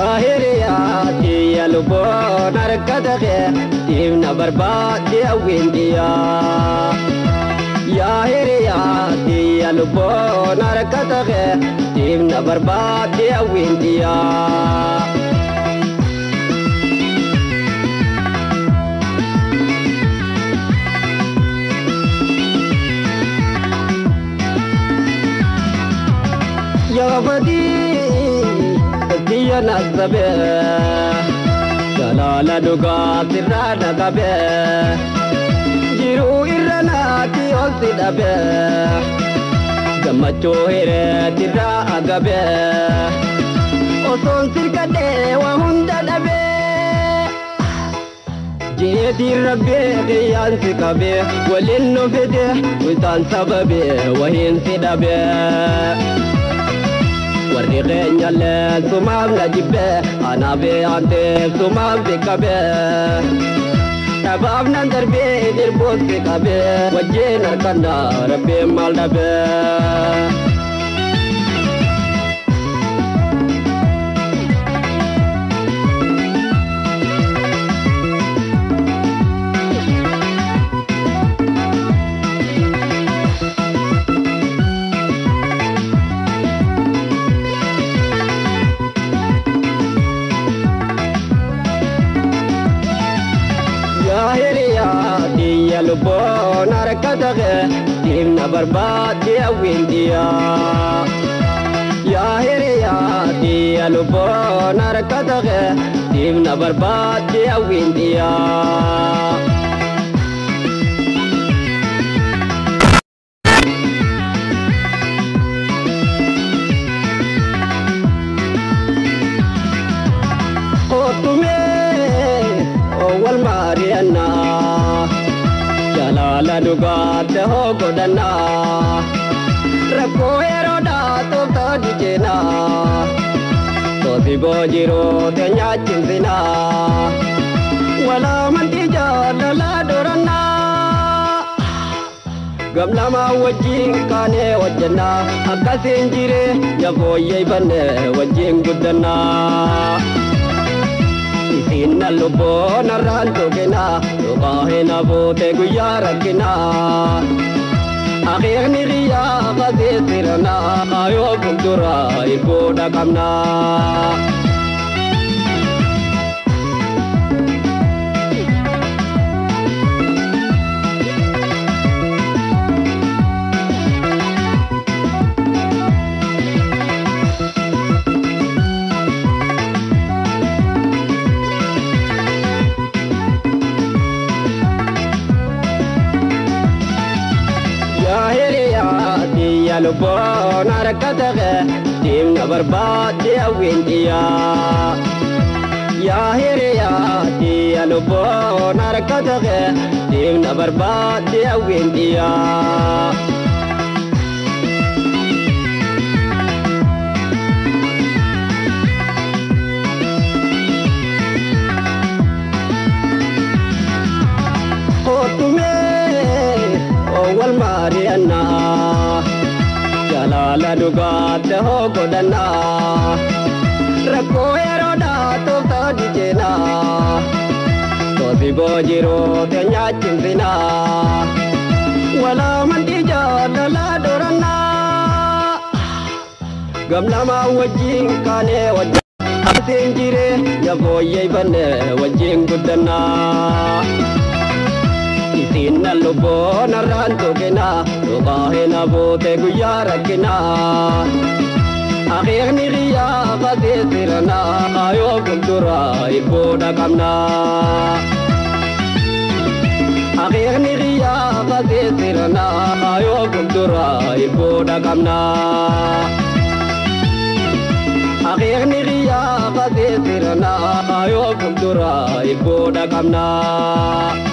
Yaa hiriyaa tiyya lubbuun harka ta'e diimna barbaadde hawwiin xiyyaa. Yaa hiriyaa tiyya lubbuun harka ta'e diimna barbaadde hawwiin xiyyaa. Yaa fadii tiyya naasabee jalaala dhugaa sirraa dhaqabee jiruu irra naatti ol si dhabee gammachuu hireetirraa agabee osoon sirkadhee waa hunda dhabee jeetiin rabbee qiyyaan si qabee waliin nu fide isaan sababee wahiin si dhabee. Warri keenyallee sumaaf na jibbee anaaf aantee sumaaf si qabee dhabaaf nan darbee dirbuus si qabee wajjin harkannaa rabbiin maal dhabee. Yaa hiriyaa tiyya lubbuun harka ta'e diimna barbaadde hawwiin xiyyaa. Yaa hiriyaa tiyya lubbuun harka ta'e diimna barbaadde hawwiin xiyyaa. Kottumee wal mari'annaa jalaala dhugaatti hoo godhannaa rakkoo yeroodhaa tooftaa jijjeenaa toosiboo jiruu teenyaachimsinaa walaamantii jaalalaa dorannaa gamlamaa wajjin kaanee hojjannaa akkasiin jiree yafooyyee wajjin guddannaa. Isin lubbuun har'aan tuqinaa dhugaa hin hafuute guyyaa rakkinaa. Akeekni xiyyaa qasee siranaa kaayoo fuulduraa ilbuudha qabnaa. Yaa hiriyaa tiyya lubbuun harka ta'e diimna barbaadde hawwiin xiyyaa. Yaa hiriyaa tiyya lubbuun harka ta'e diimna barbaadde hawwiin xiyyaa. Kottumee wal mari'annaa jalaala dhugaatti hoo godhannaa rakkoo yeroodhaa tooftaa jijjeenaa toosiboo jiruu teenyaachimsinaa walaamantii jaalalaa dorannaa gamlamaa wajjin kaanee wajjin akkasiin jiree yafooyyee wajjin guddannaa. Isin lubbuun har'aan tuqinaa dhugaa hin hafuute guyyaa rakkinaa. Akeekni xiyyaa qasee siranaa kaayoo fuulduraa ilbuudha qabnaa. Akeekni xiyyaa qasee siranaa kaayoo fuulduraa ilbuudha qabnaa. Akeekni xiyyaa qasee siranaa kaayoo fuulduraa ilbuudha qabnaa.